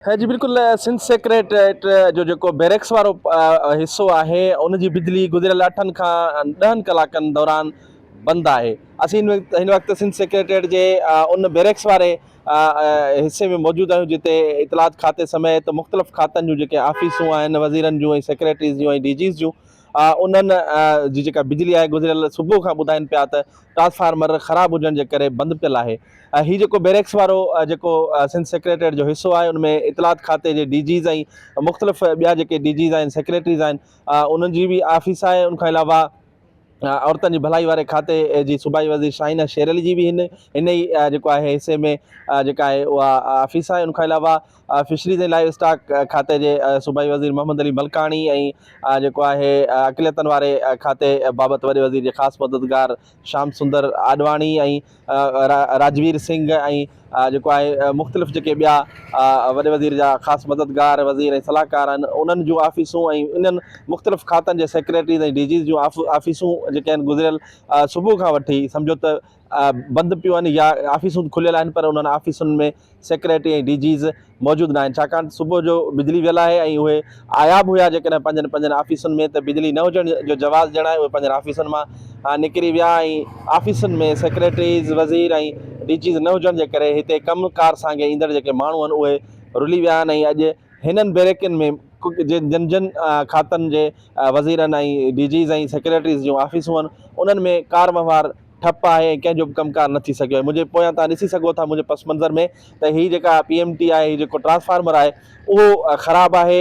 جي بلڪل سنڌ سيڪريٽريٽ جو جيڪو بيرڪس وارو حصو آهي ان جي بجلي گذريل اٺن کان ڏهن ڪلاڪن دوران بند آهي اسين هن وقت سنڌ سيڪريٽريٽ جي ان بيرڪس واري حصي ۾ موجود آهيون جتي اطلاعات کاتي سميت مختلف کاتن جون جيڪي آفيسون آهن وزيرن جون ۽ سيڪريٽريز جون ۽ ڊي جيز جون انهن جي جيڪا بجلي آهي گذريل صبح کان ٻڌائين پيا ته ٽرانسفارمر خراب هجڻ جي ڪري بند پيل آهي هي جيڪو بيريڪس وارو جيڪو سنڌ سيڪريٽريٽ جو حصو آهي ان ۾ اطلاعات کاتي جي ڊي جيز ۽ مختلف ٻيا جيڪي ڊي جيز آهن سيڪريٽريز آهن انهن جي به آفيس آهي ان کان علاوه عورتن جي ڀلائي واري کاتي جي صوبائي وزير شاهينه شير علي جي به هن هن ئي جيڪو آهي حصي ۾ جيڪا آهي اها آفيس آهي ان کان علاوه فشريز ۽ لائيو اسٽاڪ کاتي جي صوبائي وزير محمد علي ملڪاڻي ۽ جيڪو آهي اقليتن واري کاتي بابت وڏي وزير جي خاص مددگار شام سندر آڏواڻي ۽ راجوير سنگهه ۽ جيڪو آهي مختلف جيڪي ٻيا وڏي وزير جا خاص مددگار وزير ۽ صلاحڪار آهن انهن جون آفيسون ۽ انهن مختلف کاتن جي سيڪريٽريز ۽ ڊي جيز جون آفيسون جيڪي آهن گذريل صبح کان وٺي سمجهو ته بند پيون آهن يا آفيسون کليل آهن پر انهن آفيسن ۾ سيڪريٽري ۽ ڊي جيز موجود ناهن ڇاڪاڻ ته صبح جو بجلي ويل آهي ۽ اهي آيا به هيا جيڪڏهن پنهنجن پنهنجن آفيسن ۾ ته بجلي نه هجڻ جو جواز ڄڻائي اهي پنهنجن آفيسن مان نڪري ويا ۽ آفيسن ۾ سيڪريٽريز وزير ۽ ڊي جيز نه هجڻ جي ڪري هتي ڪم ڪار سانگي ايندڙ جيڪي ماڻهو آهن اهي رلي ويا آهن ۽ اڄ هنن بيرڪن ۾ جن جن کاتن جي وزيرن ۽ ڊي جيز ۽ سيڪريٽريز جون آفيسون آهن انهن ۾ ڪار وهنوار ٺپ آهي ۽ ڪنهن جو به ڪم ڪار نه ٿي سگهيو آهي منهنجي پويان توهان ڏسي سگهو ٿا منهنجي پس منظر ۾ ته هي جيڪا پي ايم ٽي آهي هي جيڪو ٽرانسفارمر آهي اهو خراب آهي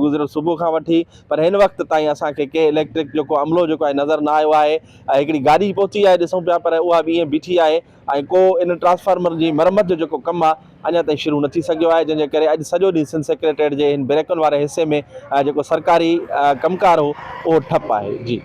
گذريل صبح کان وٺي پر هن وقت تائين اسان کي ڪي اليڪٽرڪ جيڪو عملو جيڪو آهي نظر نه آيو آهي ۽ هڪڙي گاڏي پهتي آهي ڏسون پيا پر اها به ائين بيٺي آهي ۽ ڪو ان ٽرانسفارمر جي مرمت جو جيڪو ڪم آهي اڃا تائين شروع نه ٿي سگهيو آهي جنهن جي ڪري اڄ سڄو ڏينهن سنڌ سيڪريٽريٽ جي هن بيرڪن واري حصي ۾ جيڪو سرڪاري ڪم ڪار هو اهو ٺپ آهي جي.